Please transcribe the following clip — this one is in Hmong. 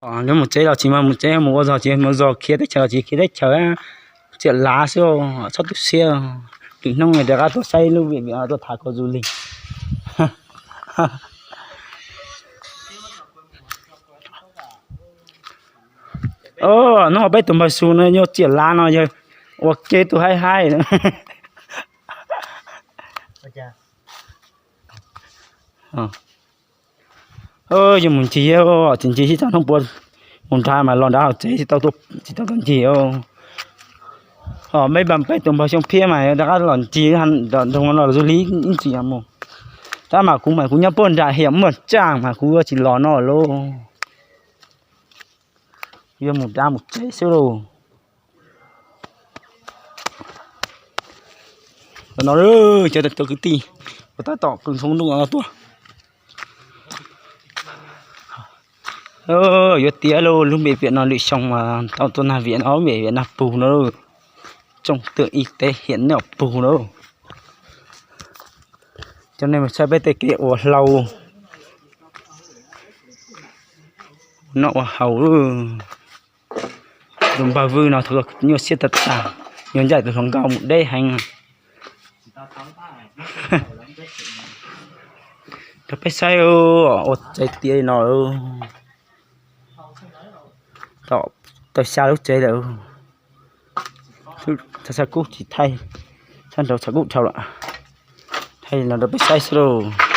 Yuav mus tsev los tsis mus tsev, mus ua zog tsis mus zog, khiav teb chaws los tsis khiav teb chaws, txiam lav xwb, txhob tu siab. Lwm hnub rov qab tuaj saib lub vim vim tuaj tham koj zus li. Hnub peb tus npawg Su no yog txiam lav no yog ua ke tus haib haib. Yuav mus ncig, tsis ncig sib tag hnub puas mus nrad mas los nrad hauv tsev tsis tau, tsis tau tuaj ncig. Peb peb tus npawg Xyooj Phiab mas rov qab los ncig nroog no los zus li ib ntsis mus. Tab mas kuv mas kuv nyob puag nram hiam muaj tsaaj mas kuv yuav tsis los no lauj. Yuav mus dab mus tsev xwb lauj. Tam no cov kwv tij ua tab tom qw ntoo ntuj no tuaj. Yuav tiav lauj, lub npe viam no lwm xyoo mas tau tuaj nag viam no, viam viam nag pug no. Tsooj twm ib teb hiam noj pug no. Coj nej mus saib peb tej kev ua hlau, ua noj ua haus. Tus npawg Vwj no thaum nyuaj siab tag tag, yuav ncaim tus hluas nkauj mus deb heev. Rau peb saib ua tsev tiav li no. Tom tawg xya lub tsev lawm. Xav xav kub tsis thaij, xav nraud xav kub dhau lawm. Thaij li no rau peb saib xwb lauj.